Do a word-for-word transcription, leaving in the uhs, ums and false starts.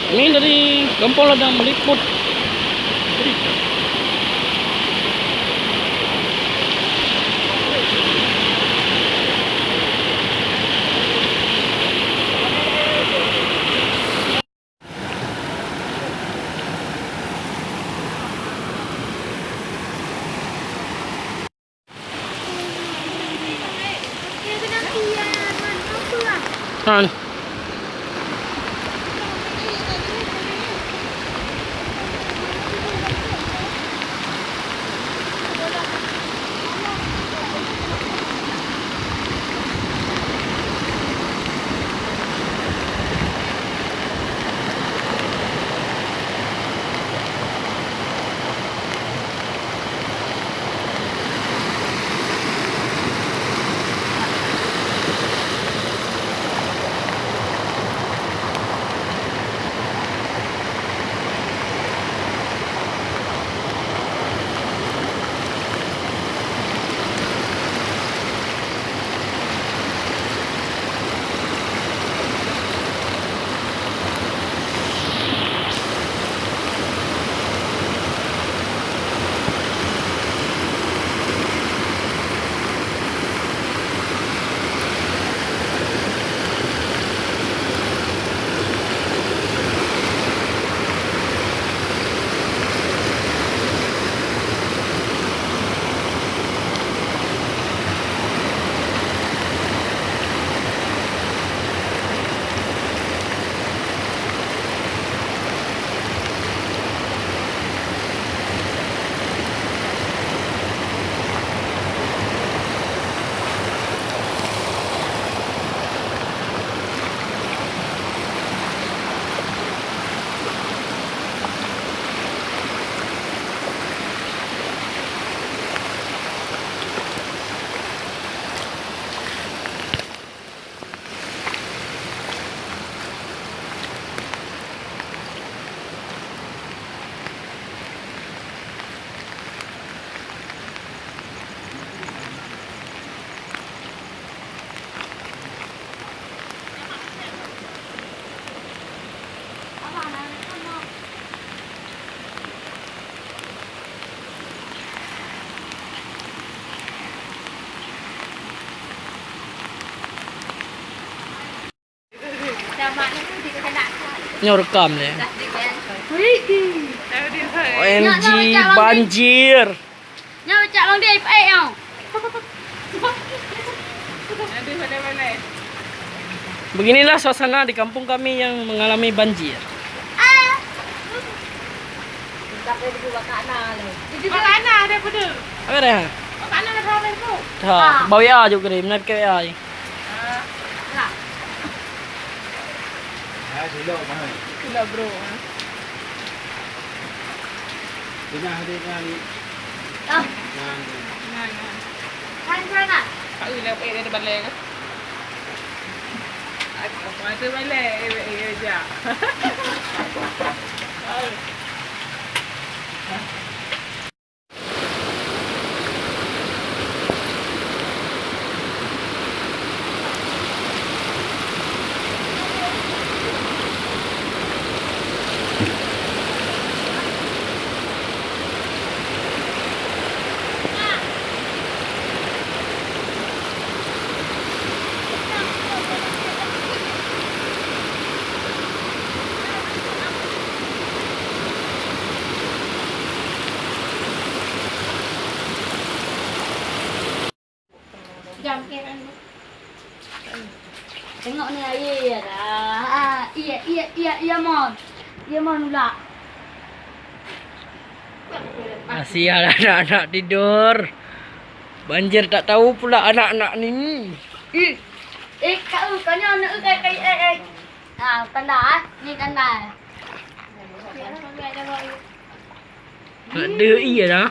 Ini dari Kampung Ladang Meliput. Nyoe rekam lé. O M G, banjir. Nyoe cak Bang Dei, paék nyoe. Beginilah suasana di kampung kami yang mengalami banjir. Ah. Apa dah? Apa dah? Ha, bak W A jok kirim, na W A. Ah. Nah. Ah, silap, bang. Silap, bro. Pernah ada yang Ah. Nah, nah. Nah, nah. Kan sana. Tak boleh, eh, ada balai ke? Aku ada balai, eh, eh, eh, jap. Tengok ni, air dah. Ah, iya, iya, iya, iya, mon. Iya, mon, ulak. Kasihan anak-anak tidur. Banjir tak tahu pula anak-anak ni. Ih. Eh, kau, kau ni anak, eh, eh, eh, eh. Ah, tanda, eh. Ni tanda, eh. Nak deuh iya dah.